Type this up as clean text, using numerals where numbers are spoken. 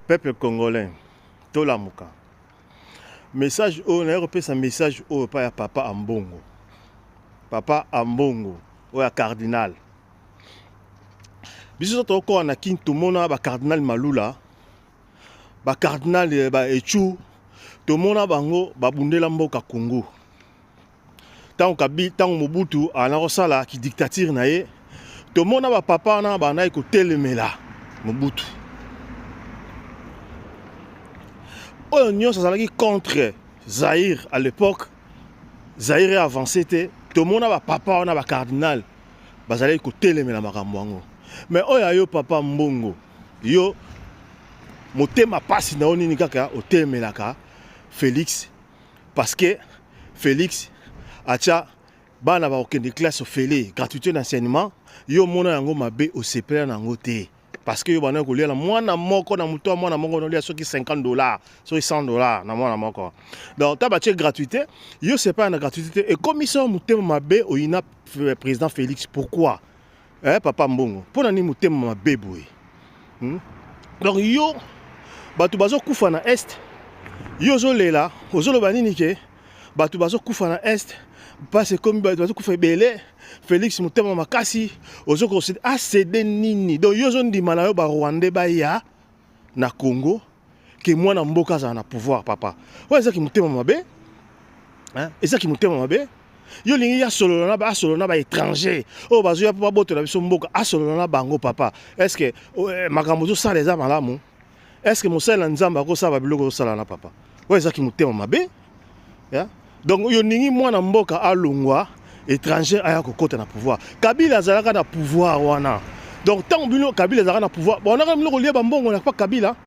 Peuple congolais, tolamuka. Message oyo naye kopesa message oyo epai ya papa Ambongo. Papa Ambongo oyo ya cardinal. Biso tokoka na kin tomona ba cardinal Malula, ba cardinal eh, ba Echu, tomona bango babundela mboka Congo. Ntango kabi ntango Mobutu ana kosala ki dictature na ye, tomona ba papa wana bandaki kotelemela Mobutu. Oyo nyonso azalaki contre Zaïre à l'époque, Zaïre est avancé te, tomona ba papa wana ba cardinal bazalaki kotelemela makambo yango. Mais oyo ayo papa Mbongo, yo motema pasi na yo nini kaka otelemelaka Félix parce que Félix atia bana bakokende classe ofele gratuité d'enseignement, yo omona yango mabe, osepela na yango te parce que yo banda kolia na mwana moko na moto ya mwana moko nolia soki 50 $ soki 100 $ na mwana moko. Donc ta batie gratuité, yo sepela na gratuité te, ekomisa yo motema mabe, oyina président Félix. Pourquoi, eh, papa Mbongo? Mpo na nini motema mabe boye, Donc yo bato bazokufa na Est, yo ozolela, ozoloba nini ke bato bazokufa na Est, mpasi ekomi, bato bazokufa ebele, Félix motema makasi, ozokosede acede nini? Donc yo ozondima na yo Barwandais baya na Congo ke mwana mboka azala na pouvoir. Papa, oyo ezaki motema mabe, ezaki motema mabe. Yo olingi asolola na asolola na baétranger oyo bazoya mpo babotola biso mboka, asolola na bango. Papa, est ce que makambo ozosala eza malamu? Est ce que mosali na Nzambe akosala babiloko ozosala na papa oyo? Ezaki motema mabe, ya? Donc yo olingi mwana mboka alongwa, étranger aya kokɔta na pouvoir. Kabila azalaka na pouvoir wana. Donc ntango bino Kabila azalaka na pouvoir, bonaka bino kolia bambongo na pa Kabila.